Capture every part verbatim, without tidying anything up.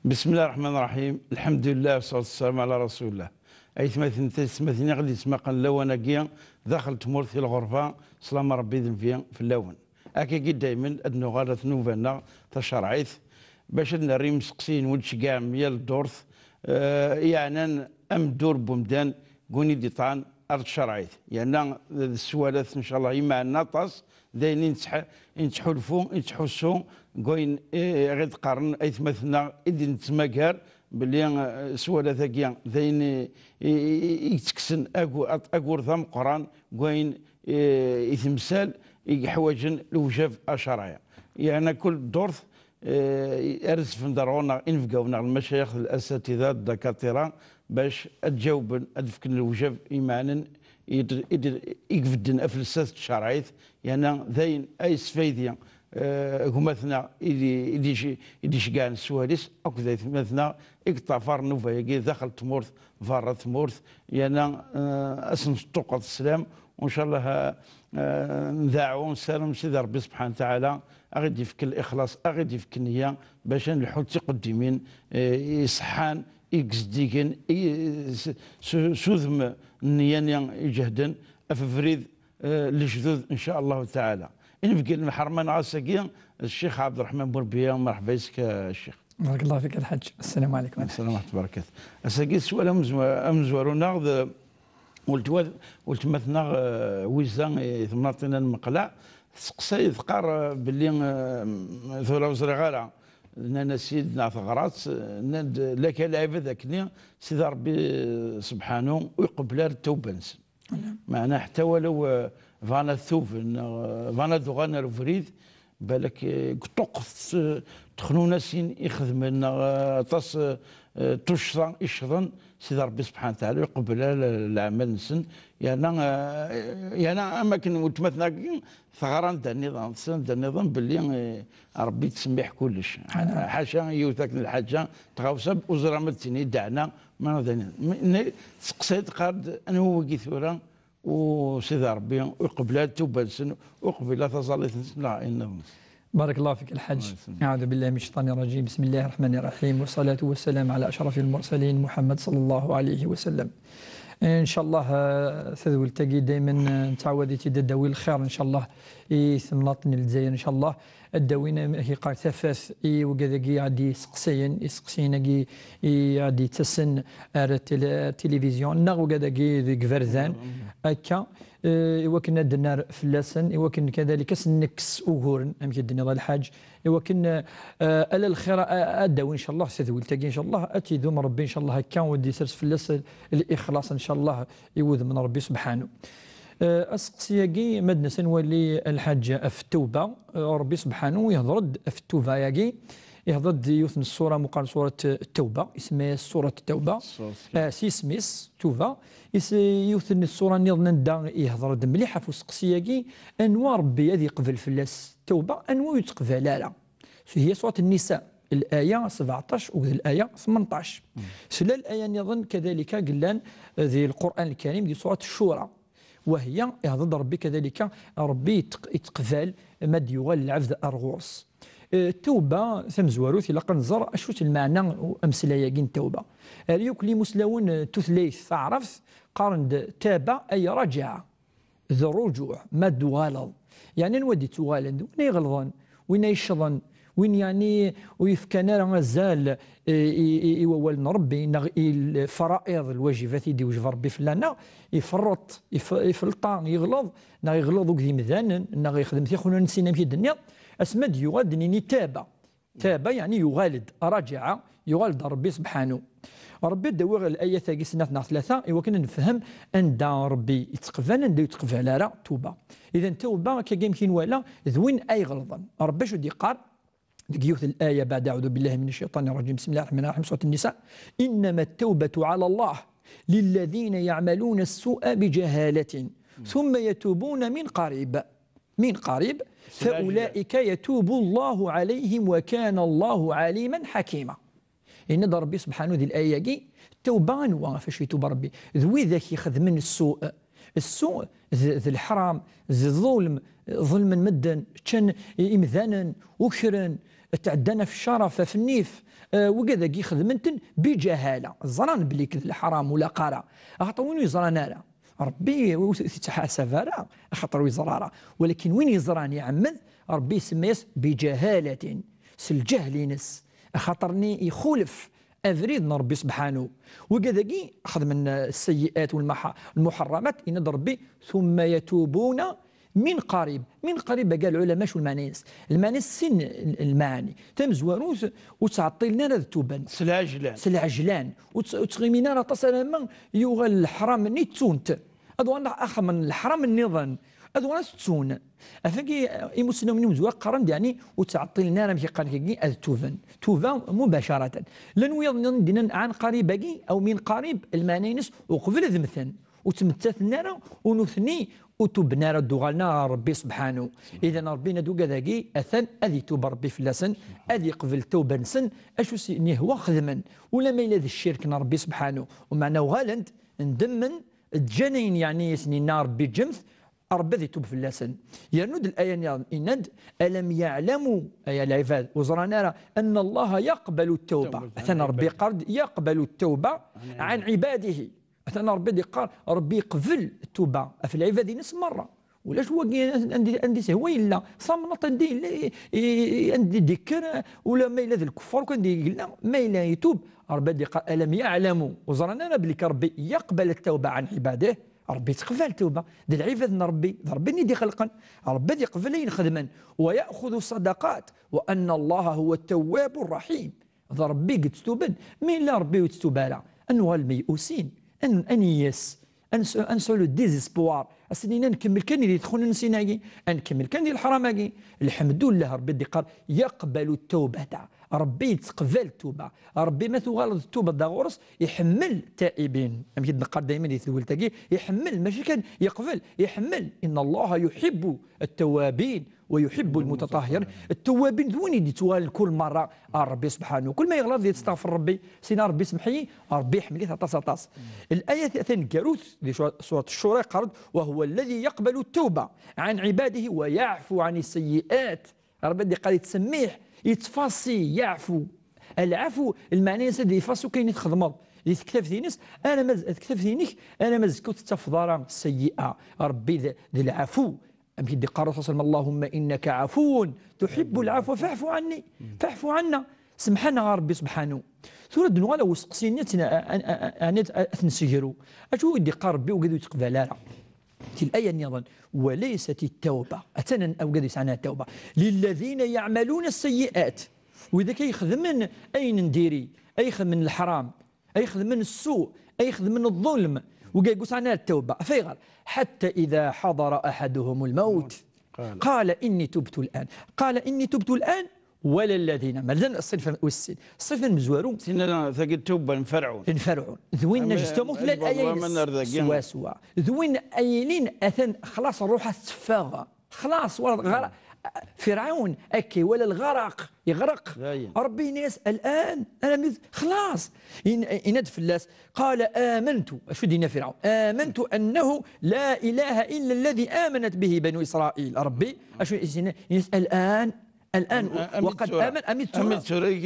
بسم الله الرحمن الرحيم. الحمد لله والصلاة والسلام على رسول الله. Aytmaten, taytmatin i ɣ-d-yettmaqan lawan-agi daxel tmurt i lɣerba, slam Rebbi d Nnbi fell-awen. Akkagi daymen ad nuɣal ɣer tnuba-nneɣ tacerɛit, bac ad nerr imseqsiyen wi d-tceggɛem yal ddurt, eh, yeɛnan ameddur n wemdan deg win i d-iṭṭɛan ar tcerɛit. Yerna d sswalat, ncallah, imeɛnen aṭas, d ayen i nettḥ-, i nettḥulfu, i nettḥussu deg wayen, eh, i ɣ-d-qqaren aytmaten-nneɣ, i d-nettmagar belli, eh, sswalat-agi d ayen i, i, i, i yettekksen agu-, at-, agur d ameqqran deg wayen, eh, i temsal i yeḥwaǧen lewjab acerɛi. Yerna kul ddurt, eh, ara zefren-d ar ɣur-neɣ inebgawen neɣ lmacayex, d lasatida, d dakatira, bac ad ǧawben, ad fken lewjab imeɛnen i d-, i d-, i ibedden afelsas n tcerɛit, yerna d ayen ay yesfaydi, eh, gma-tneɣ i d-, i d-, i d-iceggɛen s wawal-is akked aytmaten-nneɣ i yeṭṭafar nnuba-agi daxel tmurt, berra tmurt, yerna, eh, ad sen-teṭṭuqeḍ sslam, u ncallah, eh, eh, ndeɛɛu, nessaram Sidi Rebbi subḥanahu wa taɛala a ɣ-id-yefk lixlaṣ, a ɣ-id-yefk nniya, bac ad nelḥu d tiqeddimin, eh, iṣeḥḥan, i yezdigen, i, s, s, s udem n nniya-nni iǧehden ɣef ubrid, eh, n lejdud, ncallah taɛala. Inebgi n lḥerma-nneɣ ass-agi, Ccix Ɛebderreḥman Burbiya, merḥba yes-k, a Ccix. بارك الله فيك الحاج. السلام عليكم. Sslam ɣef tberkat. Ass-agi, sswal amezwa-, amezwaru-nneɣ d weltwa-, weltma-tneɣ, eh, Wiza, i temnaḍt-inna n Meqleɛ, tesseqsay, teqqar, eh, belli, eh, tura ur ẓriɣ ara, nnan-as-id neɣ teɣra-tt, eh, nnan-d: "Laka lɛibad akkenni, Sidi Rebbi, eh, sebḥanu, ur iqebbel ara ttawba-nsen." Meɛna ḥetta walaw, eh, bɣan ad tuben, neɣ, eh, bɣan ad uɣalen ar ubrid, balak, eh, deg ṭṭuqqet, eh, texnunasin i xedmen, neɣ, eh, aṭas, eh, eh, tuccḍa i ccḍen, Sidi Rebbi subḥanahu wa taɛala ur iqebbel ara le-, leɛmal-nsen. Yerna, eh, yerna am akken weltma-tneɣ-agi teɣra anda nniḍen, tesla anda nniḍen belli, eh, Rebbi yettsemmiḥ kullec. Ḥaca yiwet akken lḥaǧa, tɣawsa ur ẓriɣ ma d tin i d-teɛna, ma d ayen. Ne-, teseqsay-d, teqqar-d: "Anwa wigi tura u Sidi Rebbi ur iqebbel ara ttawba-nsen, ur iqebbel ara taẓallit-nsen neɣ ayen nniḍen?" بارك الله فيك الحاج. الله يسلمك. أعوذ بالله من الشيطان الرجيم. بسم الله الرحمن الرحيم. والصلاة والسلام على أشرف المرسلين محمد صلى الله عليه وسلم. إن شاء الله, eh, tadwilt-agi daymen, eh, nettɛawad-itt-id ad d-tawi lxir, إن شاء الله, i temnaḍt n Lezzayer, إن شاء الله. Ad d-awin, amek yeqqar, tafat i wigad-agi i ɣ-d-yesteqsayen, isteqsiyen-agi i ɣ-d-yettasen ar tili-, tilivizyu, neɣ wigad-agi deg iberdan, akka, eh, i wakken ad d-nerr fell-asen, i wakken kadalik ad sen-nekkes uguren, amek i d-tenniḍ a lḥaǧ, i wakken, eh, ala lxir a, a, ad d-awin, ncallah, tadwilt-agi, ncallah, ad tt-idum Rebbi, ncallah, akka, u ad d-isers fell-as l-, lixlaṣ, ncallah, i wudem n Rebbi subḥanu. Eh, aseqsi-agi, ma d-nas ad nwali a lḥaǧ ɣef Ttawba, eh, Rebbi subḥanu ihder-d ɣef Ttawba-agi, ihder-d yiwet n ṣṣura meqqar, ṣṣurat Ttawba, isemma-yas ṣṣurat Ttawba. Ṣṣurat Ttawba. Eh, s yisem-is, Ttawba, is-, yiwet n ṣṣura nniḍen anda ihder-d mliḥ ɣef useqsi-agi, anwa Rebbi ad yeqbel fell-as Ttawba, anwa ur yettqbal ara. Hiya ṣṣurat Nnisa, laya sebɛeṭṭac akked laya tmenṭac. Tella laya nniḍen kadalika yellan di Lqur'an Lkarim di ṣṣurat Ccura. Wahya, ihder-d Rebbi kadalika, Rebbi yetq-, yettqbal ma d-yuɣal lɛebd ar ɣur-s. Eh, Ttawba tamezwarut, ilaq ad nẓer acu-tt lmeɛna n umeslay-agi n Ttawba. Ar yakk limuslawen, eh, n tutlayt taɛrabt, qqaren-d taba ay rajaɛa. D rruǧuɛ, ma d-tuɣaleḍ. Yeɛni anwa d-ittuɣalen? D win ay iɣelḍen, win ay ccḍen, win yeɛni ur yefkan ara azal, eh, i, i, i wawal n Rebbi, neɣ i lfara'iḍ, lwajibat i d-iwjeb Rebbi fell-aneɣ, iferreṭ, if-, ifelṭa, yeɣleḍ, neɣ yeɣleḍ akked yimdanen, neɣ yexdem tixunasin amek i d-tenniḍ, asmi ad d-yuɣal ad d-nini taba. Taba, yeɛni yuɣal-d, rajaɛa, yuɣal-d Rebbi subḥanu. Rebbi ad d-awiɣ layat-agi snat neɣ tlata i wakken ad nefhem anda Rebbi yettqbal, anda ur yettqbal ara tuba. Idan tawba, akkagi amek i nwala, d win ay iɣelḍen. Rebbi acu d-yeqqar? Deg yiwet laya, بعد أعوذ بالله من الشيطان الرجيم، بسم الله الرحمن الرحيم، سورة النساء: إنما التوبة على الله للذين يعملون السوء بجهالة ثم يتوبون من قريب. من قريب، فأولئك يتوب الله عليهم وكان الله عليما حكيما. Yenna-d Rebbi subḥanu di laya-agi, tawba anwa ɣef acu itub Rebbi? D widak ixedmen ssuq. Ssuq d, d leḥram, d ḍulm, ḍelmen medden, ččan i-, imdanen, ukren, Tɛeddan ɣef ccerf, ɣef nnif, eh, wigad-agi xedmen-ten biǧahala. Ẓran belli d leḥram ur ilaq ara. Axaṭer win ur yeẓran ara, Ṛebbi ur t-, ur t-ittḥasab ara, axaṭer ur yeẓra ara. Walakin win yeẓran iɛemmed, Ṛebbi isemma-yas biǧahalatin, s lǧahl-ines, axaṭer-nni ixulef abrid n Ṛebbi subḥanu. Wigad-agi xedmen, eh, sseyyi'at u lmaḥa-, lmuḥerramat, yenna-d Ṛebbi: ثم يتوبون من قريب. من قريب-agi lɛulama acu lmeɛna-ines? Lmeɛna-ines sin l-, lmeɛani. Tamezwarut, ur ttɛeṭṭilen ara ad tuben. S lɛejlan. S lɛejlan. Ur tt-, ur ttɣimin ara aṭas alamma yuɣal leḥram-nni ttun-t. Ad uɣalen axxam n leḥram nniḍen. Ad uɣalen ad t-ttun. Ɣef wagi, eh, imusnawen imezwar qqaren-d, yeɛni, ur ttɛeṭṭilen ara, amek i qqaren-agi, ad tuben. Tuba mubacaratan. Llan wiyaḍ nniḍen d-yennan ɛan qarib-agi, aw min qarib, lmeɛna-ines uqbel ad mmten. Ur ttmettaten ara, u nutni ur tuben ara, d-uɣalen ara ɣer Ṛebbi subḥanu. Idan Ṛebbi yenna-d wigad-agi, atan ad itub Ṛebbi fell-asen, ad iqbel tawba-nsen, acu s-, n-, ihwa xedmen. Ula ma yella d ccirk n Ṛebbi subḥanu. Umeɛna uɣalen-d, ndemmen, ǧǧan ayen, yeɛni, i sen-yenna Ṛebbi ǧǧemt, Ṛebbi ad itub fell-asen. Yernu-d laya-nniḍen, yenna-d: ألم يعلموا, ay lɛibad, ur ẓran ara, أن الله يقبل التوبة. Atan Ṛebbi yeqqar-d: يقبل التوبة عن عباده. Atan Ṛebbi d-iqqar, Ṛebbi iqbel ttuba ɣef lɛibad-ines merra. Ulac wagi andi, andi sehwa yella, tamnaḍt andi yella, i, i, andi d-ikker, ula ma yella d lkeffar, akk andi yella, ma yella itub, Ṛebbi ad d-iqqar: ألم يعلموا, ur ẓran ara belli Ṛebbi يقبل التوبة عن عباده, Ṛebbi yettqbal tawba, d lɛibad n Ṛebbi, d Ṛebbi i d-ixelqen, Ṛebbi ad iqbel ayen xedmen, ويأخذ الصدقات، وأن الله هو التواب الرحيم. D Ṛebbi i yettuben, mi yella Ṛebbi ur yettub ara, ad nuɣal meyusin, ad, ad neyes, ad nesɛu, ad nesɛu le désespoir, ad s-nini ad nkemmel kan di txunin-agi, ad nkemmel kan di leḥram-agi. Lḥemdullah, Ṛebbi d-iqqar: يقبل التوبة. Ṛebbi yettqbal ttuba. Ṛebbi ma tuɣaleḍ ttubeḍ-d ɣur-s, iḥemmel taibin. Amek i d-neqqar daymen di tedwilt-agi, iḥemmel, mačči kan yeqbel, iḥemmel. إن الله يحب التوابين ويحب المتطهرين. Ttawwabin d win i d-yettwalen kul merra ar Ṛebbi subḥanu. Kul ma yeɣleḍ yettestaɣfir Ṛebbi, s-yenna Ṛebbi semmeḥ-iyi, Ṛebbi iḥemmel-it aṭas, aṭas. Laya taneggarut di surat Ccura yeqqar-d: وهو الذي يقبل التوبة عن عباده ويعفو عن السيئات. Ṛebbi ad d-iqqar yettsemmiḥ, yettfasi, yeɛfu. Lɛafu, lmeɛna-ines ad ifasi akk ayen i txedmeḍ di tektabt-ines, alamma d, tektabt-inek, alamma d azekka ur tettafeḍ ara seyyi'a. Ṛebbi d, d lɛafu. Amek i d-iqqar Ṛṛasul صلى الله عليه وسلم: اللهم إنك عفو تحب العفو فاعف عني، فاعف عنا. Semmeḥ-aneɣ a Ṛebbi subḥanu. Tura ad d-nuɣal ɣer useqsi-nni, ad, ad, ad, ad, ad t-nessegru. Acu i d-iqqar Ṛebbi wigad ur yettqbal ara? Di laya nniḍen: وليست التوبة. Atan wigad yesɛan tawba. للذين يعملون السيئات. Widak ay ixedmen ayen n diri, ay ixedmen leḥram, ay ixedmen ssu, ay ixedmen ḍḍulm, wigad ur sɛan ara tawba. Af ayɣer? حتى إذا حضر أحدهم الموت قال إني تبت الآن. قال إني تبت الآن ولا الذين. Mazal ṣṣifa wis sin. Ṣṣifa n mezwaru. Tinna tagi d tawba n Ferɛun. N Ferɛun. D win najjed tamut la laya-ines. Swaswa. D win ay ilin atan xlaṣ ṛṛuḥ ad teffeɣ. Xlaṣ, ur ɣar-, Ferɛun, akka iwala lɣerq, yeɣreq. Dayen. Ṛebbi yenna-yas: الآن, أنا مث-, xlaṣ. In-, yenna-d fell-as: قال آمنت. Acu d-yenna Ferɛun? آمنت أنه لا إله إلا الذي آمنت به بنو إسرائيل. Ṛebbi, acu i s-yenna? Yenna-yas: الآن, الآن, وقد آمن, armi d tura.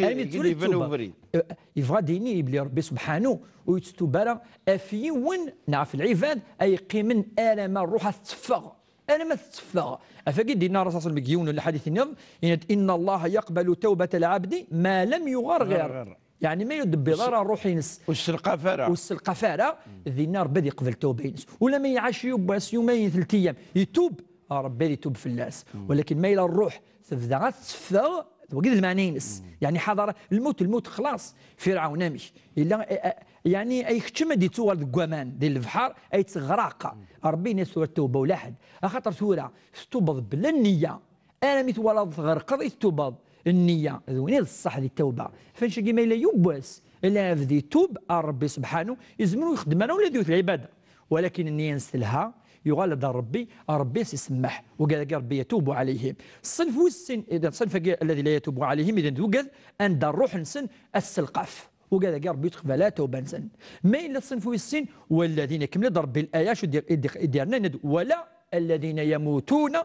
Armi d tura i d-iban ubrid. Eh, yebɣa ad d-yini belli Ṛebbi subḥanu ur yettub ara ɣef yiwen neɣ ɣef lɛibad ay yeqqimen alamma ṛṛuḥ ad tetteffeɣ. Alamma tetteffeɣ. Ɣef wagi d-yenna Ṛṛasul صلى الله عليه وسلم deg yiwen n lḥadit nniḍen, yenna-d: إن الله يقبل توبة العبد ما لم يغرغر. Yeɛni ma ur d-tewwiḍ ara ṛṛuḥ-ines. Ur sselqaf ara. Ur sselqaf ara, dinna Ṛebbi ad yeqbel tawba-ines. Ula ma iɛac yiwwas, yumayen, telt ayyam, itub, Ṛebbi ad itub fell-as. Walakin ma yella ṛṛuḥ tebda ad tetteffeɣ, d wagi d lmeɛna-ines. Yeɛni ḥaḍer lmut, lmut xlaṣ. Ferɛun amek? Yella, eh, eh, yeɛni ay keččem ad d-yettuɣal deg waman, di lebḥer, ay yettɣraq. Ṛebbi yenna-yas tura tawba ulaḥed. Axaṭer tura tettubeḍ bla nniya. Armi twalaḍ tɣerqeḍ i tettubeḍ nniya. D win i d ṣṣeḥ di tawba. Ɣef wannect-agi ma yella yiwwas lɛebd itub ar Ṛebbi subḥanu, izmer ur ixeddem ara ula d yiwet lɛibada. Walakin nniya-ines telha, yuɣal-d ar Ṛebbi, Ṛebbi as-isemmeḥ. Wigad-agi Ṛebbi يتوب عليهم. Ṣṣenf wis sin, idan ṣṣenf-agi الذي لا يتوب عليهم, idan d wigad anda ṛṛuḥ-nsen ad tesselqaf. Wigad-agi Ṛebbi ur yettqbal ara tawba-nsen. Ma yella ṣṣenf wis sin, والذين, ikemmel-d Ṛebbi laya, acu i d-, i d-, i d-yerna, yenna-d: ولا الذين يموتون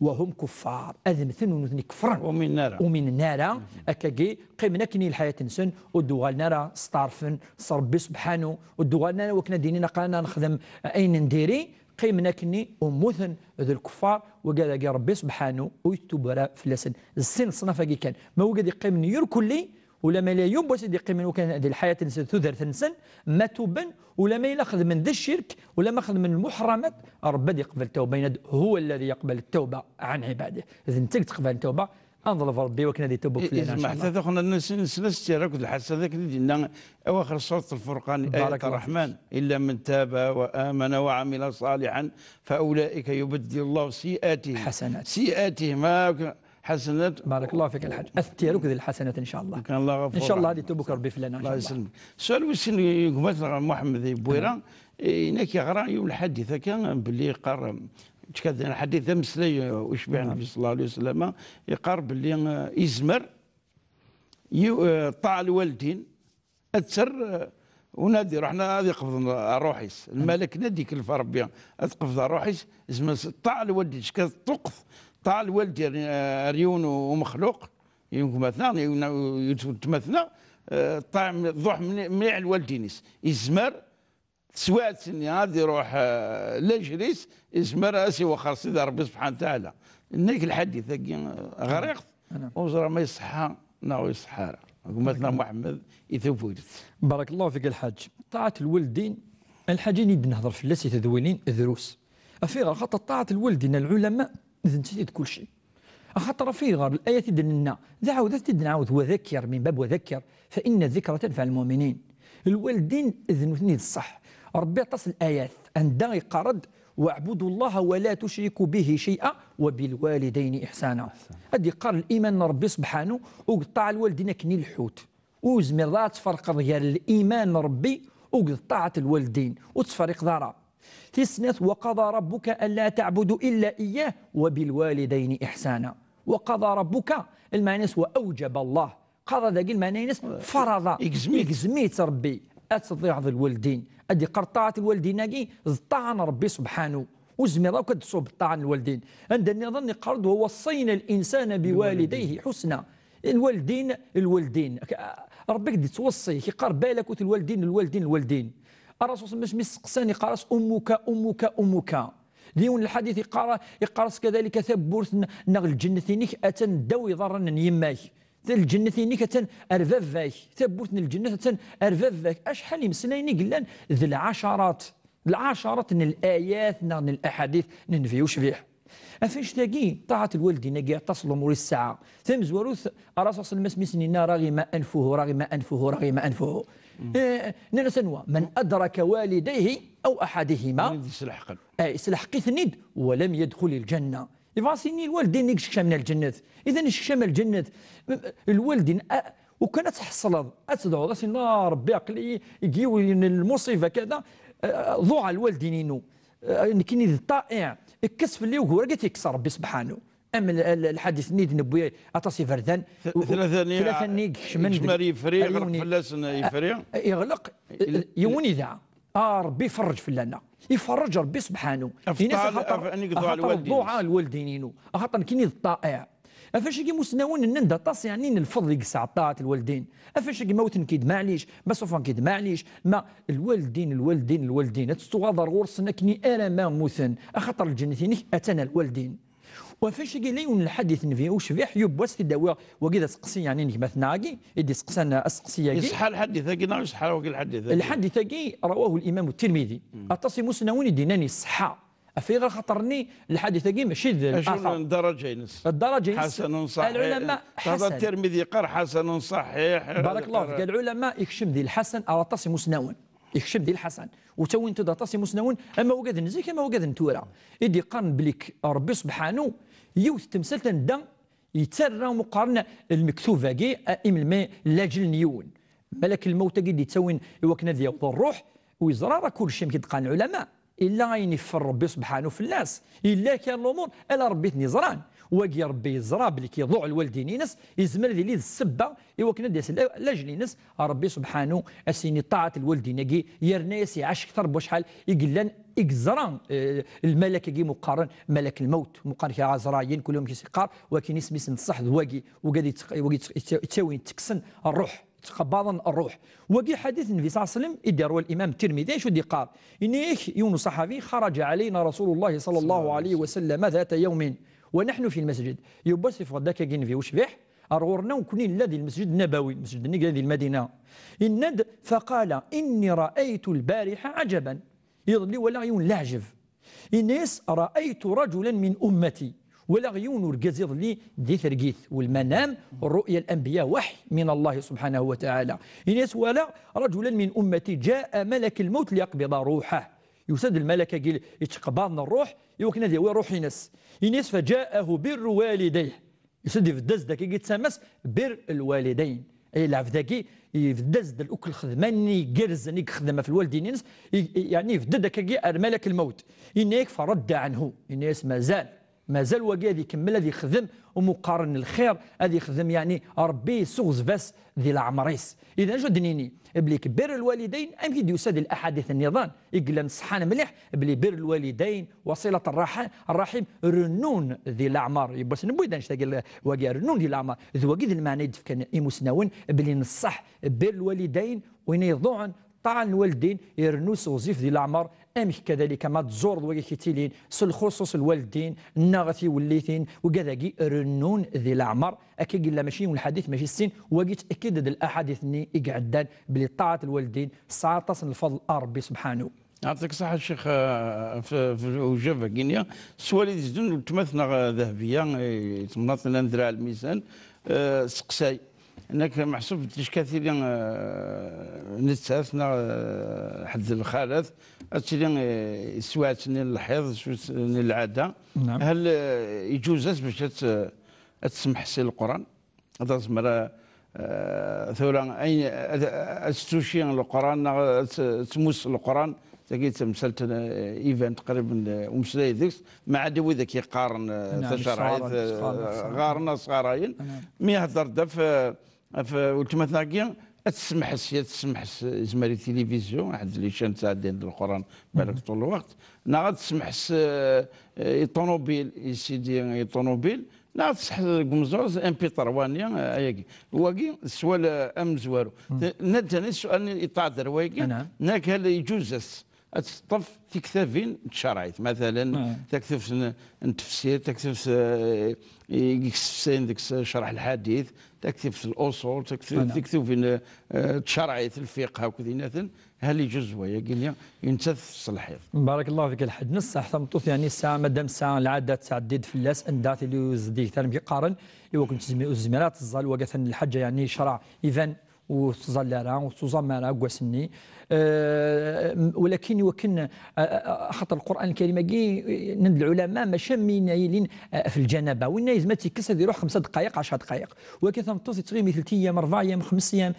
وهم كفار. Ad mmten u nutni kefren. Ur minen ara. Ur minen ara. Akkagi, qqimen akken i lḥayat-nsen, ur d-uɣalen ara steɛṛfen s Ṛebbi subḥanu, ur d-uɣalen ara wakken ad d-inin aql-aneɣ nexdem ayen n diri, qqimen akkenni u mmuten d lkeffar, wigad-agi Ṛebbi subḥanu ur yettub ara fell-asen. D sin ṣṣnaf-agi kan. Ma wigad yeqqimen yirkelli, ula ma yella yiwen wass i d-yeqqimen wakan di lḥayat-nsen, tudert-nsen, ma tuben, ula ma yella xedmen d ccirk, ula ma xedmen lmuḥramat, Ṛebbi ad yeqbel tawba, yenna-d: هو الذي يقبل التوبة عن عباده. D netta i yettqabalen tawba, ad neḍleb Ṛebbi wakken ad itub akk fell-aneɣ, إن شاء الله. Ḥtata xna nesla s tira akked lḥasan akken i d-yenna awaxer surat Lfurqan, ayat Ṛṛeḥman: إلا من تاب وآمن وعمل صالحا فأولئك يبدل الله سيئاتهم حسنات. سيئاتهم، ها، حسنات. بارك الله فيك الحاج. التيرك ذي الحسنات إن شاء الله. كان الله غفور إن شاء الله رحيم. هذه توبك ربي فلان إن شاء الله. الله يسلمك. سؤال وسن يقمت محمد بويرة، إنك يغرى يوم الحديث كان باللي قرم. كان الحديث مسلي وشبع النبي صلى الله عليه وسلم يقرب باللي، آه، يزمر يو-، آه، طاعة الوالدين أتسر، آه، ونادي رحنا هذه قبض روحيس. الملك نادي كلف ربي أتقبض روحيس. اسمه طاعة الوالدين، شكا تقف طاعة الوالدين، آه، ريون ومخلوق. يمكن مثلا يتمثنا، آه، طاعة من-، ضوح من-، مليح الوالدينيس. يزمر تسوات سني هذه يروح، آه، لجليس، يزمر أسي وخر سيدي ربي سبحانه وتعالى. إنك الحديث هكي، آه، غريق. وزرا ما يصحى، ناو يصحى. قمتنا محمد يثبت. بارك الله فيك الحاج. طاعة الوالدين، الحاجة اللي بنهضر في اللاسي تدوينين دروس. أفيغ خاطر طاعة الوالدين العلماء، إذا نسيت كل شيء. Axaṭer afeg ɣer layat i d-nenna, d aɛawed ad t-id-nɛawed, وذكر من باب وذكر فإن الذكرى تنفع المؤمنين. Lwaldin d nutni d ṣṣeḥ. Ṛebbi aṭas n layat anda iqqar-d: واعبدوا الله ولا تشركوا به شيئا وبالوالدين إحسانا. Ad d-iqqar liman n Ṛebbi subḥanu, u deg ṭṭaɛa n lwaldin akken i lḥut. Ur zmireḍ ara ad tferqeḍ gar liman n Ṛebbi u deg ṭṭaɛa n lwaldin, ur tettferriqeḍ ara. Tis snat: وقضى ربك ألا تعبدوا إلا إياه وبالوالدين إحسانا. وقضى ربك, lmeɛna-s وأوجب الله. قضى dagi lmeɛna-ines فرض. Igzem-itt. Igzem-itt Ṛebbi. Ad teḍiɛeḍ lwaldin. Ad d-iqqar ṭṭaɛa n lwaldin-agi d ṭṭaɛa n Ṛebbi subḥanu. Ur zmireḍ akk ad d-tṣubeḍ ṭṭaɛa n lwaldin. Anda nniḍen iqqar-d: ووصينا الإنسان بوالديه حسنا. Lwaldin, lwaldin. Ṛebbi i k-d-ittweṣṣi, iqqar: بالك وت lwaldin, lwaldin, lwaldin. Ṛṛasul صلى الله عليه وسلم mi s-seqsan iqqar-as: أمك، أمك، أمك. Di yiwen n lḥadit iqqar, iqqar-as كذلك: tawwurt n-, neɣ lǧennet-inek attan ddaw iḍarren n yemma-k. Lǧennet-inek attan ar baba-k. Tawwurt n lǧennet attan ar baba-k. Acḥal imeslayen i yellan d lɛacarat, lɛacarat n layat neɣ n laḥadit n Nnbi ucbiḥ. Ɣef annect-agi, ṭaɛat lwaldin-agi, aṭas n lumuṛ i tesɛa. Tamezwarut, Ṛṛasul صلى الله عليه وسلم asmi s-nenna: رغم أنفه، رغم أنفه، رغم أنفه. Eh, nnan-as anwa? من أدرك والديه أو أحدهما. Win i d-iselḥqen. Eh, iselḥeq-iten-id, ولم يدخل الجنة. Yebɣa ad s-yini lwaldin i yeskecmen lǧennet. Idan isekcam lǧennet. Lwaldin, ah, ukan ad tḥeṣleḍ, ad tedɛuḍ, ad s-tiniḍ: "Ah, Ṛebbi, aql-iyi deg yiwen n lmuṣiba kada, ah, ḍuɛa lwaldin-inu. Ah, nekkini d ṭṭaɛi, kkes fell-i ugur-agi." Ad t-yekkes Ṛebbi subḥanu. Am l-, l-, lḥadit-nni i d-newwi aṭas iberdan. Th-, tlata-nni, tlata-nni i ikecmen deg, yezmer yefri, ar yiwen i-, fell-asen yefri. Ah, iɣleq, il-, yiwen idɛa. Ah, Ṛebbi iferreǧ fell-aneɣ. Iferreǧ Ṛebbi subḥanu. Ini-as: "Axaṭer, axaṭer ḍuɛa lwaldin-inu. Axaṭer nekkini d ṭṭaɛi." Ɣef wacagi imusnawen nnan-d aṭas, yeɛni, n lfeḍl i yesɛa ṭṭaɛat lwaldin. Ɣef wacagi ma wten-k-id, maɛlic, ma ṣufan-k-id, maɛlic, ma lwaldin, lwaldin, lwaldin. Ad tettuɣaḍ ar ɣur-sen akken i alamma mmuten. Axaṭer lǧennet-inek attan ar lwaldin. Ɣef wacagi, la yiwen n lḥadit n Nnbi ucbiḥ, yiwwas ad t-id-awiɣ, wagi d aseqsi, yeɛni, n gma-tneɣ-agi, i d-iseqsan aseqsi-agi. Iṣeḥḥa lḥadit-agi neɣ iṣeḥḥa wagi lḥadit-agi? Lḥadit-agi, رواه الإمام الترمذي. Aṭas imusnawen i d-yennan iṣeḥḥa. Ɣef ayɣer? Xaṭer-nni lḥadit-agi mačči d acu n ddaraǧa-ines? Ddaraǧa-ines, ḥasanun ṣaḥiḥ. Lɛulama, ḥasan. Tirmidi yeqqar ḥasanun ṣaḥiḥ. Barakallahu fik. Lɛulama ikcem di lḥasan ar aṭas imusnawen. Ikcem di lḥasan. U ttawin-t-id aṭas imusnawen, ama wagad n zik, ama wagad n tura. I d-iqqaren belli k-, Ṛebbi subḥanu, yiwet n temsalt anda yettarra umeqqaren lmektub-agi, a, imelmi, lajel n yiwen. Malak lmawt-agi d-yettawin i wakken ad yaweḍ ṛṛuḥ, ur yeẓra ara kulci, amek i d-qqaren lɛulama. Illa ayen iffeɣ Ṛebbi subḥanu fell-as. Illa kan lumuṛ, ala Ṛebbi i ten-yeẓran. Wagi Ṛebbi yeẓra belli k-iḍuɛ lwaldin-ines, yezmer ad yili d ssebba i wakken ad d-yas la-, lajel-ines, Ṛebbi subḥanu, a s-yini ṭaɛat lwaldin-agi, yerna-yas iɛac kter n wacḥal i yellan i yeẓra, eh, lmalak-agi muqqaren malak lmawt, muqqar kra Ɛazrayen, kul yawm kis yeqqar, wakin isem-is n ṣṣeḥ d wagi, wagi ad yettq-, wagi yettq-, yettawi, yetteksen ṛṛuḥ, yettqabbaḍen ṛṛuḥ. Wagi ḥadit n Nnbi ṣalla Llahu ɛalayhi wa sallam i d-iṛwa Limam Tirmidi, acu d-yeqqar? Yenna-yak yiwen uṣaḥabi: خرج علينا رسول الله صلى الله عليه وسلم ذات يوم ونحن في المسجد. Yiwwas yeffeɣ-d akkagi Nnbi ucbiḥ, ar ɣur-neɣ nekkni nella di lmesǧid Nnabawi, lmesǧid-nni yellan di Lmadina. Yenna-d: فقال: إني رأيت البارحة عجبا. Iḍelli walaɣ yiwen n leɛǧeb. Yenna-yas: رأيت رجلا من أمتي. Walaɣ yiwen urgaz iḍelli di tergit. والمنام رؤيا الأنبياء وحي من الله سبحانه وتعالى. Yenna-yas: ولد رجلا من أمتي جاء ملك الموت ليقبض روحه. Yusa-d lmalak-agi yettqabbaḍen ṛṛuḥ i wakken ad yawi ṛṛuḥ-ines. Yenna-yas: فجاءه بر والديه. Yusa-d ibedd-as-d akkagi d tama-s بر الوالدين. Ay lɛebd-agi, ibedd-as-d akk lxedma-nni igerrzen i yexdem ɣef lwaldin-ines, i, i, yeɛni ibedd-d akkagi ar malak lmawt. Yenna-yak: فرد عنه. Yenna-yas: mazal, mazal wagi ad ikemmel ad ixdem umuqqaren n lxir, ad ixdem, yeɛni Ṛebbi yesseɣzef-as di leɛmer-is. Idan acu ad d-nini? Belli بر الوالدين, amek i d-yusa di laḥadit nniḍen i yellan ṣeḥḥan mliḥ, belli بر الوالدين وصلة الرح-, الرحم rennun di leɛmer. Yiwwas newwi-d annect-agi, wagi rennun di leɛmer. D wagi d lmeɛna i d-fkan imusnawen, belli n ṣṣeḥ بر الوالدين, win iḍuɛen ṭṭaɛa n lwaldin, irennu s ɣezzif di leɛmer. Amek kadalika ma tẓureḍ wagi k-ittilin, s lxuṣuṣ lwaldin, neɣ tiwellitin, wigad-agi rennun di leɛmer. Akka i yella, mačči yiwen lḥadit, mačči sin, wagi yettɛekkid-d laḥadit-nni i iɛeddan, belli ṭṭaɛat lwaldin tesɛa aṭas n lfeḍl ar Ṛebbi subḥanu. Yeɛṭik ṣṣeḥḥa, Ccix, eh, f-, f-, ujab-agi-nni. Swal i d-iteddun, weltma-tneɣ, eh, Dehbiya, eh, temnaḍt n Andra Lmizan, eh, seqsay. Nekk meḥsub ticka tili, eh, nettat neɣ, eh, ḥedd n lxalat, ad tili, eh, teswiɛt-nni n lḥiḍ, teswiɛt-nni n lɛada. Naam. Hal, eh, iǧuz-as bac ad t-, ad tsemḥes i Leqran? Ad tezmer, eh, tura, ayen, ad, ad tettuci Leqran, neɣ ad t-, ad tmus Leqran, tagi d tamsalt, eh, iban taqriben, eh, umeslay deg-s, ma ɛad i widak yeqqaren, eh, Naam, tacerɛit, yesɣaren, eh, yesɣaren, yesɣaren. Ɣaren asɣarayen. Naam. Mi hder-d ɣef, eh, ɣef weltma-tneɣ-agi, ad tsemḥes, ya tsemḥes, izmer i tilivizyu, ḥedd lican ttɛeddin d Leqran, balak ṭul lweqt, neɣ ad tsemḥes, eh, eh, i ṭunubil, i sidi i ṭunubil, neɣ ad tsemḥes deg umeẓẓuɣ, M P trois-nni, eh, ayagi. Wagi, d sswal, eh, amezwaru. Te-, nnan-d tani ssual-nni yeṭṭeɛd ar wayagi, Naam. Nekk hal iǧuz-as ad teṭṭef tiktabin n tcerɛit, matalen, Ah. taktubt n, n tefsir, taktubt, eh, i yessefsayen deg-s cerḥ lḥadit, taktubt n luṣul, taktu-, Ah, naam. tiktubin, eh, n tcerɛit, lfiqh, akked inaten, hal iǧuz wayagi-nni, i nettat teṣleḥ-it. Barakallahu fik, lḥedd n ṣṣeḥ, tameṭṭut, yeɛni, tesɛa, madam tesɛa lɛada, tettɛeddi-d fell-as, anda tili ur zeddiget ara, amek i qqaren, i wakken tezmi-, ur tezmir ara ad teẓẓal, wagi atan lḥaǧa, yeɛni, ccreɛ iban, ur teẓẓal ara, ur tettuẓam ara deg wass-nni. Eh, walakin i wakken, eh, eh, axaṭer Lqur'an Lkarim-agi, eh, nnan-d lɛulama, mačči am win yilin, eh, ɣef lǧanaba. Winna yezmer ad tt-yekkes, ad iruḥ xemsa dqayeq, ɛecra dqayeq. Walakin tameṭṭut yettɣimi tlata ayyam, ṛebɛa ayyam, xemsa ayyam,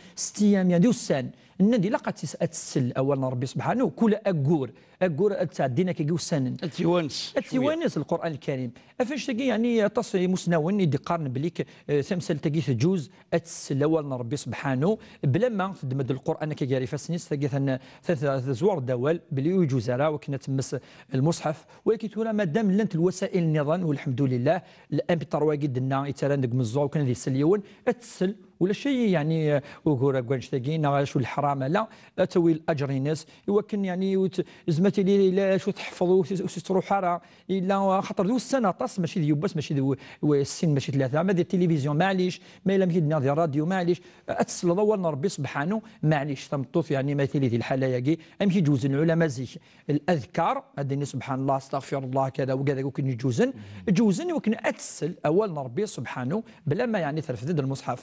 yeɛni d ussan. Nnan-d ilaq ad tis-, ad tessel awal n Ṛebbi subḥanu, kul aggur, aggur ad ttɛeddin akkagi ussanen. Ad tiwanes Ad cwiya. tiwanes Lqur'an Lkarim. Ɣef annect-agi, yeɛni, aṭas n imusnawen i d-iqqaren belli k-, eh, tamsalt-agi tǧuz ad tessel awal n Ṛebbi subḥanu, bla ma teddem-d Lqur'an akka gar ifassen-is, tagi tan-, ta-, ta-, tezwar-d awal belli ur iǧuz ara wakken ad temmes lmuṣḥef. Walakin tura, madam llant lwasa'il nniḍen, walḥemdulillah, l-M P trois-agi d-nna yettaran deg umeẓẓuɣ, wakken ad isel yiwen, ad tessel, ulac ay, yeɛni, eh, ugur deg wannect-agi, neɣ acu leḥram, ala, ad tawi laǧer-ines, i wakken, yeɛni, ur t-, zma tili yella acu tḥefḍ, ur s-, ur s-tettruḥ ara, yella, axaṭer d ussan aṭas, mačči d yiwwas, mačči d w-, w-, sin, mačči tlata, ma di tilivizyu, maɛlic, ma yella amek i d-nniɣ di ṛṛadyu, maɛlic, ad tesleḍ awal n Ṛebbi subḥanu, maɛlic, tameṭṭut, yeɛni, ma tili di lḥala-agi, amek i ǧewzen lɛulama zik, الأذكار, ad d-nini سبحان الله، أستغفر الله، كذا وكذا, i wakken ǧewzen, ǧewzen i wakken ad tessel awal n Ṛebbi subḥanu, bla ma, yeɛni, terfed-d lmuṣḥaf.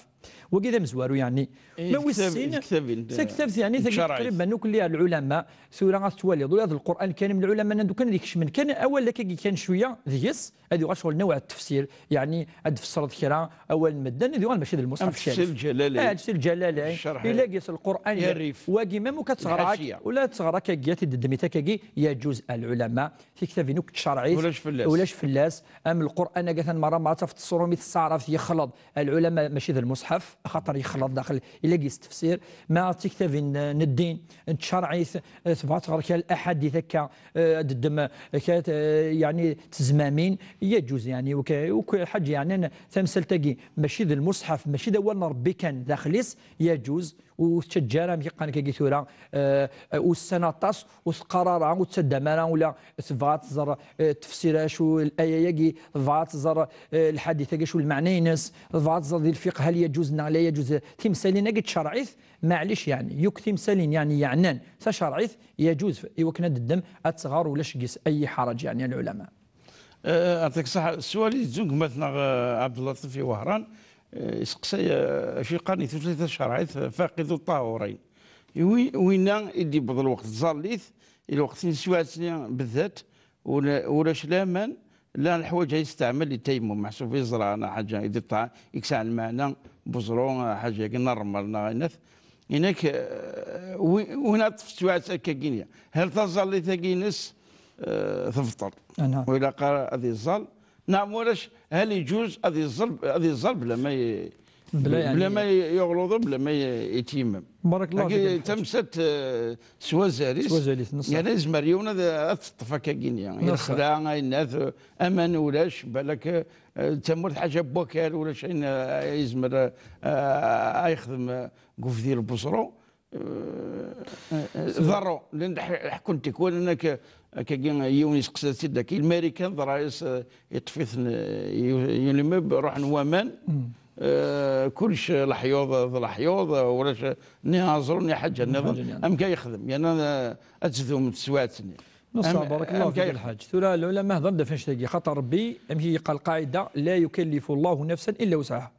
Wagi d amezwaru, yeɛni. Eh, Ma wis sin, lektab-, lektab-in, s lektabt, yeɛni, n tagi tcerɛit. Taqriban akk lɛulama, tura ad twaliḍ, ula d Lqur'an Lkarim, lɛulama nnan-d kan ad ikecmen kan awal akkagi kan cwiya deg-s, ad yuɣal ccɣel نوع التفسير, yeɛni ad d-tfessreḍ kra awal n medden, ad yuɣal mačči d lmuṣḥaf Am tefsir Lǧalalayn. Ah, tefsir Lǧalalayn. Ccerḥ. Ila gis Lqur'an, Rrif. Wagi, même ur k-, ad teɣreḍ ak-, Lḥaciya. Ula ad teɣreḍ akkagi, ad t-id-teddem akkagi, yeɛǧuz a lɛulama, tiktabin akk n tcerɛit, Ulac fell-as. Ulac fell-as. Am Lqur'an, agatan merra, merra tafeḍ s tṣurumit, s taɛrabt, yexleḍ. A lɛulama, mačči d lmuṣḥaf. axaṭer yexleḍ daxel, ila yestefsir, ma d tiktabin n, n ddin, n tcerɛit, eh, tebɣa tɣer kra laḥadit akka, eh, ad d-ddem, eh, kra, eh, yeɛni tezmamin, yeǧuz, yeɛni, uk-, uk-, ḥaǧa, yeɛni, tamsalt-agi, mačči d lmuṣḥaf, mačči d awal n Ṛebbi kan daxel-is, yeǧuz, ur tettaǧǧa ara, amek i qqaren akkagi tura, eh, ussan aṭas, ur teqqar ara, ur tettaddam ara, ula tebɣa ad tẓer, eh, tefsir acu, l-aya-agi, tebɣa ad tẓer, eh, lḥadit-agi acu lmeɛna-ines, tebɣa ad tẓer di lfiqh hal yeǧuz neɣ la yeǧuz, timsalin-agi tcerɛit, maɛlic, yeɛni, yakk timsalin, yeɛni, yeɛnan tacerɛit, yeǧuz, i wakken ad d-ddem, ad tɣer, ulac deg-s ay ḥaraǧ, yeɛni, a lɛulama. Eh, ɛṭik ṣṣeḥḥa, sswal i tzun gma-tneɣ, eh, Ɛebdellaṭif i Wehran, eh, iseqsay, eh, acu yeqqaren i tutlayt tacerɛit, eh, faqidu ṭahurin. I wi-, winna i d-yewweḍ lweqt tẓallit, i lweqt n teswiɛt-nni beddat, ula-, ulac laman, la leḥwayeǧ ay yesteɛmel i tayammum, meḥsub i ẓran, ḥaǧa i d ṭṭaɛ, i yesɛan lmeɛna, buẓru, ḥaǧa-agi n ṛṛmel, neɣ inat. Inak, eh, wi-, win ad teṭṭef teswiɛt akka-gini. Hal taẓallit-agi-ines, eh, tebṭel. Aha. Ur ilaq ara ad iẓẓal. Neɣ ma ulac, hal iǧuz ad iẓẓal, ad iẓẓal bla ma y-, Bla, yeɛni, bla ma y-, yuɣ luḍu, bla ma y-, yetyammam. Barakallahu fik, a lḥaǧ. Tamsalt, eh, s wazal-is. S wazal-is, neṣṣeḥ. Yerna yezmer yiwen ad, ad teṭṭef akka-gini. Neṣṣeḥ. Lexla, ayennat, eh, aman ulac, balak, eh, d tamurt ḥaǧa n wakal, ulac ayen, eh, yezmer, eh, eh, ad yexdem, eh, deg ubdil n weẓru. Eh, eh, eh, ḍerru, llan ḥ-, ḥekkun tikwal, akka, akkagi yiwen yesteqsa-tt-id, akka, Lmarikan ḍra-yas, eh, yeṭṭef-iten, eh, yu-, yunimeb, ruḥen waman, eh, kullec, eh, leḥyuḍ, eh, d leḥyuḍ, eh, ulac, eh, ni aẓru, ni ḥaǧa nniḍen. Ḥaǧa nniḍen. Amek ay yexdem? Yerna, eh, ad tdum teswiɛt-nni. Neṣṣeḥ, am-, barakallahu fik, a lḥaǧ. Tura, lɛulama hedren-d ɣef annect-agi, xaṭer Rebbi, amek i yeqqar lqaɛida, "La yukallifu Allahu nafsan illa wusɛaha."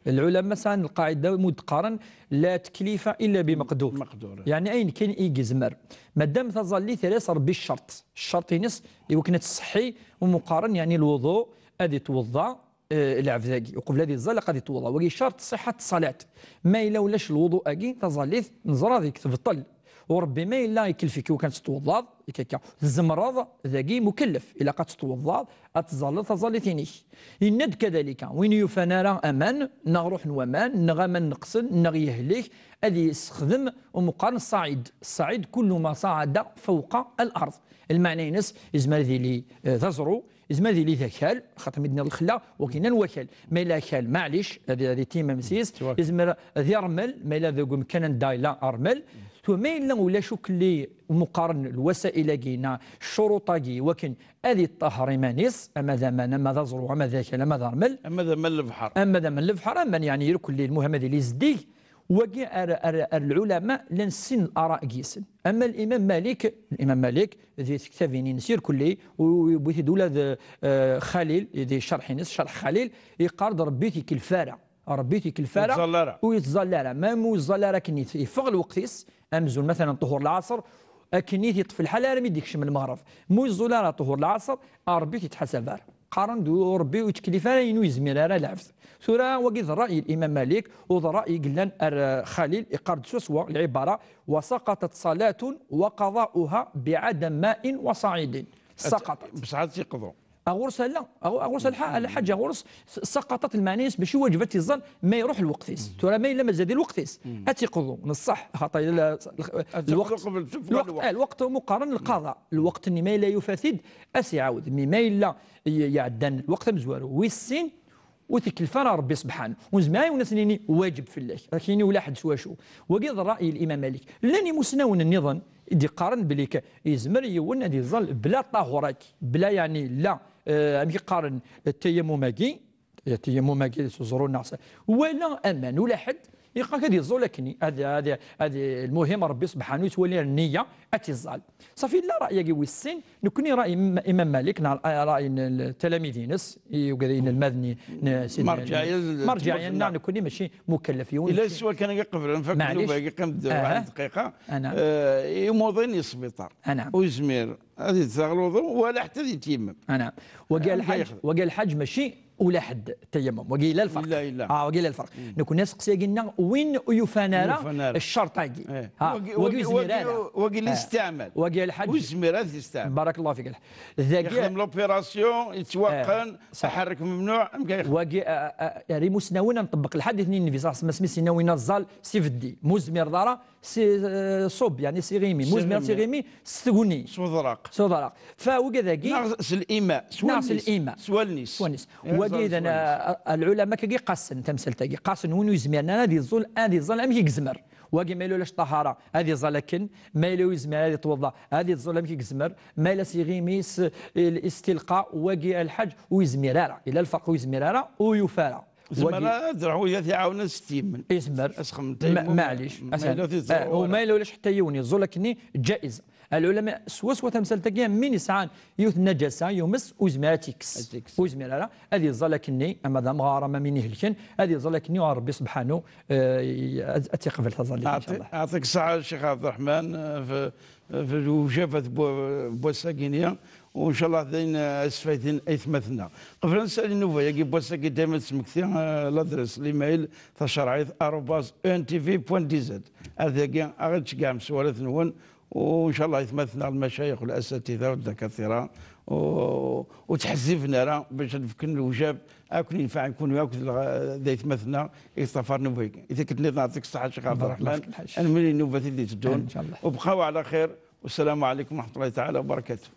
Lɛulama sɛan lqaɛida mu d-qqaren, "La teklifa illa bi meqdur." Meqdur. Yeɛni ayen kan i yezmer. Madam taẓallit, yerra-yas Rebbi ccerṭ. Ccerṭ-ines, i wakken ad tṣeḥḥi, u muqaren, yeɛni lwuḍu, ad itweḍḍa, eh, lɛebd-agi. Uqbel ad iẓẓal, ilaq ad itweḍḍa. Wagi ccerṭ ṣiḥḥa n ṣṣalat. Ma yella ulac lwuḍu-agi, taẓallit, neẓra deg tebṭel. U Rebbi ma yella ikellef-ik i wakken ad tettweḍḍaḍ, ik akka, tzemreḍ, dagi mukellef, ilaq ad tettweḍḍaḍ, ad tẓalleḍ taẓallit-inek. Yenna-d kadalika, win yufan ara aman, neɣ ruḥ n waman, neɣ aman neqsen, neɣ yehlek, ad yessexdem umuqaren ṣṣaɛid. Ṣṣaɛid, kullu ma ṣaɛada fawqa al-ard. Lmeɛna-ines, yezmer ad yili, eh, d aẓru, yezmer ad yili d akal, xaṭer mi d-nniḍ lexla, wagi nnan wakal. Ma yella akal, maɛlic, ad, ad yettimem s-is. Yezmer d irmel, ma yella deg umkan anda yella rrmel. Tura ma yella ulac akk lli muqaren lwasail-agi, neɣ ccuruṭ-agi, wakken ad yeṭṭaher iman-is, ama d aman, ama d aẓru, ama d akal, ama d armel. Ama d aman n lebḥer. Ama d aman n lebḥer, aman, yeɛni, irkelli, lmuhim ad yili zeddig. Wagi ar, ar, ar lɛulama llan sin ara deg-sen. Ama Limam Malik, Limam Malik, di tektabin-ines irkelli, u, u yewwi-t-id ula d, eh, Xalil, di ccerḥ-ines, ccerḥ Xalil, yeqqar-d Rebbi ur t-ikellef ara. Rebbi ur t-ikellef ara. Ur yettẓalla ara. Ur yettẓalla ara. Ma mu yettẓalla ara akken yet-, yeffeɣ lweqt-is, amzun, matalan, ṭuhur lɛaṣer, akken i t-yeṭṭef lḥal armi d-ikcem lmeɣreb. Mu yeẓẓul ara ṭuhur lɛaṣer, Rebbi ur t-yettḥasab ara. Qqaren-d u-, Rebbi ur yettkellif ara ayen ur yezmir ara lɛebd. Tura, wagi d ṛṛay n Imam Malik, u d ṛṛay i yellan ar, eh, Xalil, iqqar-d swaswa lɛibara, "وسقطت صلاة وقضاؤها بعدم ماء وصعيد." سقطت. Bṣeḥ ad tt-iqḍu. Aɣur-s ala, aɣu-, aɣur-s ala, ala ḥaǧa ɣur-s, s-, سقطت lmeɛna-is mačči waǧeb ad tt-iẓẓal ma iruḥ lweqt-is. Tura ma yella mazal di lweqt-is, ad tt-iqḍu, neṣṣeḥ, axaṭer yella s-, lweqt, lweqt, eh, lweqt umi qqaren lqaḍa. Lweqt-nni ma yella yufa-t-id, ad s-iɛawed. Mi ma yella i-, iɛeddan lweqt amezwaru wis sin, ur t-ikellef ara Rebbi sebḥanu. Ur nezmir ara i wen-as nini wajeb fell-ak. Ad ak-yini ula ḥedd s wacu. Wagi d ṛṛay n Imam Malik. Llan imusnawen nniḍen i d-iqqaren belli k-, yezmer yiwen ad iẓẓal bla ṭahurat, bla, yeɛni, la, eh, amek i qqaren, ttayamum-agi, ttayamum-agi s uẓru neɣ s, wala aman, ula ḥedd, iqqar-ak ad iẓẓul akken, ad, ad, ad, lmuhim Rebbi sebḥanu yettwali ar nniya, ad tt-iẓẓal. Ṣafi, yella ṛṛay-agi wis sin, nekkni ṛṛay Imam, Imam Malik, neɣ ṛṛay n, n tlamid-ines, i ugad inelmaden n, n Sidna Merǧiɛya, Merǧiɛya, neɣ nekkni mačči mukellef yiwen. Yella swal kan i iqeblen, fakk nnuba-agi, qqim-d waḥed dqiqa. Eh, imuḍin i sbiṭar. Ur yezmir ad ittaɣ luḍu, wala ḥetta ad yettimmem. Ana. Wagi a lḥaǧ, wagi a lḥaǧ mačči Ula ḥedd tayammum. Wagi yella lferq. Yella, yella. Ah, wagi yella lferq. Nekkni aseqsi-agi-nneɣ, win ur yufan ara, ur yufan ara, ccerṭ-agi. Eh. Ah, wagi, wagi ur yezmir ara. Wagi, wagi, eh, yezmer ad yesteɛmal. Wagi lḥaǧ. Ur yezmir ad yesteɛmal. Barakallahu fik. Dagi yexdem l'opération, yettwaqqen, eh, ṣaḥ. Aḥerrek memnuɛ, amek ara yexdem? Wagi, eh, eh, eh, ar imusnawen ad nṭebbeq lḥadit-nni n Nnbi ṣalla Llahu ɛalayhi wa sallam, asmi s-yenna win aẓal s ibeddi. Mu zmireḍ ara, si, eh, ṣubb, yeɛni s iɣimi. S iɣimi. Mu zmireḍ s iɣimi, s tguni. S uḍraq. S uḍraq. Fa wigad-agi. Neɣ s lima, s wallen-is. Neɣ s lima. S wallen-is. S wallen-is. Wagi iḍan, a, a, lɛulama-agi qasen tamsalt-agi. Qasen win ur yezmiren ara ad iẓẓul, ad iẓẓal amek i yezmer. Wagi ma yella ulac ṭṭahara, ad iẓẓal akken. Ma yella ur yezmir ad iṭweḍḍa, ad iẓẓul amek i yezmer. Ma yella s iɣimi, s, il-, istilqa, wagi a lḥaǧ ur yezmir ara. Yella lferq ur yezmir ara, ur yufi ara. Zemreɣ ad ruḥeɣ ad t-iɛawen ad s-t-yemmen. Yezmer. Ad s-xedmen ma, tayammum, maɛlic. Ma yella ur t-iẓẓul ara. Eh, u ma yella ulac ḥetta yiwen iẓẓul akkenni, ǧaiz. Lɛulama swaswa tamsalt-agi, am win yesɛan yiwet n naǧasa, yumes, ur yezmir ad tt-ikkes. Ad tt-ikkes. Ur yezmir ara, ad iẓẓal akkenni, ama d amɣar, ama win ihelken, ad iẓẓal akkenni, u Ṛebbi subḥanu, eh, ad, ad tt-iqbel taẓallit, incallah. Yeɛṭi-, yeɛṭik ṣṣeḥḥa, Ccix Ɛebderreḥman, eh, f-, f-, lewjafa n wa-, n wass-agi-nni, u incallah d ayen, eh, ad sfayden aytmaten-nneɣ. Qbel ad nsali nnuba-agi n wass-agi, dayma ad d-smekti, eh, ladres, l'email, tacerɛit arobase E N T V point D Z. Ar dagi, ad ɣ-d-tceggɛem s warraw-nwen, u incallah aytmaten-nneɣ, lmacayix, lasatida, u ddakatira, u, ur ttḥezziben ara bac ad fken lewjab, ad ken-yenfeɛ kunwi akked lɣ-, d aytmaten-nneɣ i yeṭṭafaren nnuba-agi. I tikkelt nniḍen, yeɛṭik ṣṣeḥḥa, Ccix Ɛebderreḥman. Barakallahu fik, lḥaǧ. Ad nemlil i nnuba-agi d-iteddun. Incallah. U bqaw ɛla xir. Wassalamu ɛalaykum wa raḥmatullahi taɛala wa barakatuh.